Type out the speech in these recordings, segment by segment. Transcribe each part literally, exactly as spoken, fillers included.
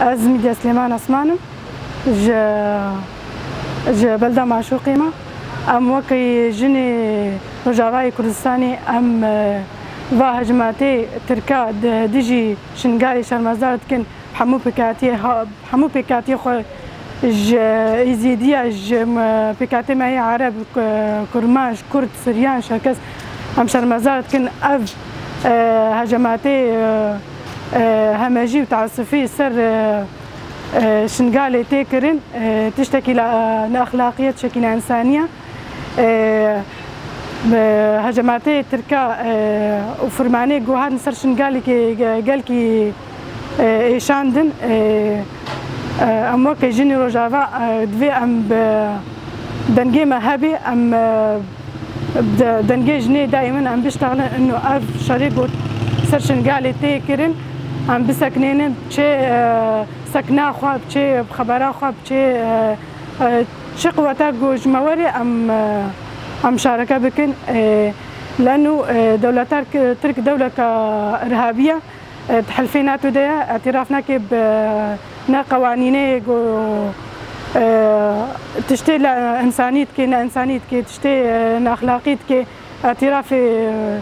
Ez Mîdya Silêman Esman im. Ji, ji belda Maşûqê me. Em wekî jinê Rojavayê Kurdistanê em, e, va hejmatê Tirka di, dijî Şingalê şermezar dikin. Hemû pêkhatiyê ha-, hemû pêkhatiyê xwe ji Êzîdiya, ji, m-, pêkhatê me yê Ereb, k-, Kurmanc, Kurd, Siryan, Şerkes, em şermezar dikin. Ev, e, hejematê, e, e, hemejî û teasufî ser, e, e, Şingalê tê kirin, e, tiştekî la, neexlaqiyet, tiştekî neinsaniye. E, e, hejematê Tirka, e, û firmanê ku hatin ser Şingalê ke ge-, gelkî, e, êşandin. E, e, em weke jinê Rojava, e, divê em bi dengê me hebê, em, e, de-, dengê jinê daîmin em biştaxin, ino ev şerê ku ser Şingalê tê kirin, em biseknênin, çi, e, sekna xwe, çi xebera xwe, çi, e, e, çi quweta ku ji me were em, e, em şareke bikin. E, leno, e, dewleta Tirk dewleka irhabiye, e, di helfê NATO de ye, îtiraf nake bi ne qewanînê ku, e, tiştê li însanî dike, ne însanî dike, tiştê, e, neaxlaqî dike, îtirafê, e,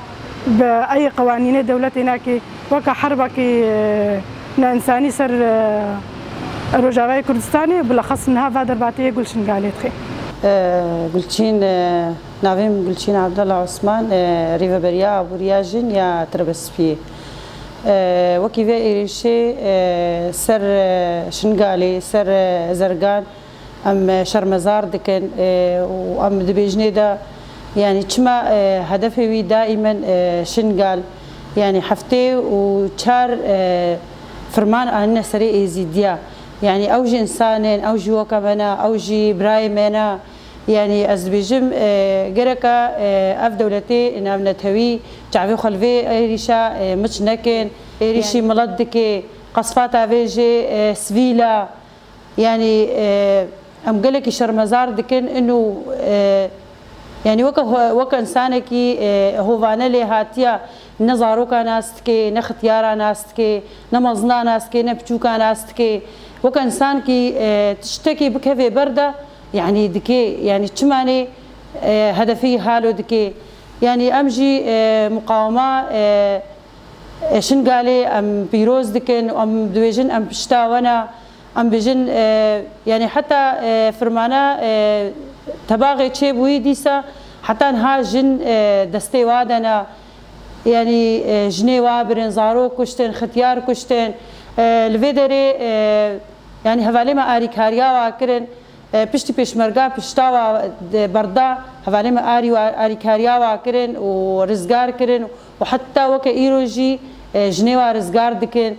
bi ey qewanînê dewletê nake, weke herbekî, e, neinsanî ser, e, Rojavayê Kurdistanê, bilexes niha va derbatê yê Gulşingalê dixe. E, Gulçîn, e, navê min Gulçîn Abdullah Osman, e, rêveberiya aboriya jin ya Tirebespiyê. E, wekî vê êrişê, e, ser, e, Şingalê, ser, e, Zergan, em, e, şermezar dikin, e, û em dibêjinê de, yanî çima, e, hedefê wî daîmen, e, Şingal, yanî heftê û çar, e, firman anîne serê Êzîdiya. Yanî ew jî însan in, ew jî weke me ne, ew jî birayê me ne. Yanî ez dibêjim, e, gereka, e, ev dewletê navnetewî çavê xwe li vê êrîşa, e, miç nekin. Êrîşî Yanî milet dike, qesfata vê jê, e, sivîl e. Yanî, e, em gelekî şermezar dikin, ino, e, yanî weke ho-, weke însanekî, e, hovane lê hatiye, ne zaroka nas dike, ne xityara nas dike, ne mezina nas dike, ne piçûka nas dike. Weke însankî, e, tiştekî bikeve ber de, yanî dike, yanî çimanê, e, hedefî halo dike. Yanî em jî, e, muqawema, e, e, Şingalê em pîroz dikin, em dibêjin em pişta we ne, em bijin, e, yanî heta, e, firmana, e, tebaxê çêbûyî dîsa heta niha jin, e, destê wa de ne. Yanî, e, jinê wa birin, zarok kuştin, xityar kuştin. E, li vê derê, e, yanî hevalê me arîkariya wa kirin. E, piştî pêşmerga pişta wa de berda, hevalê me arî wa, arîkariya wa kirin û rizgar kirin û heta weke îro jî, e, jinê wa rizgar dikin.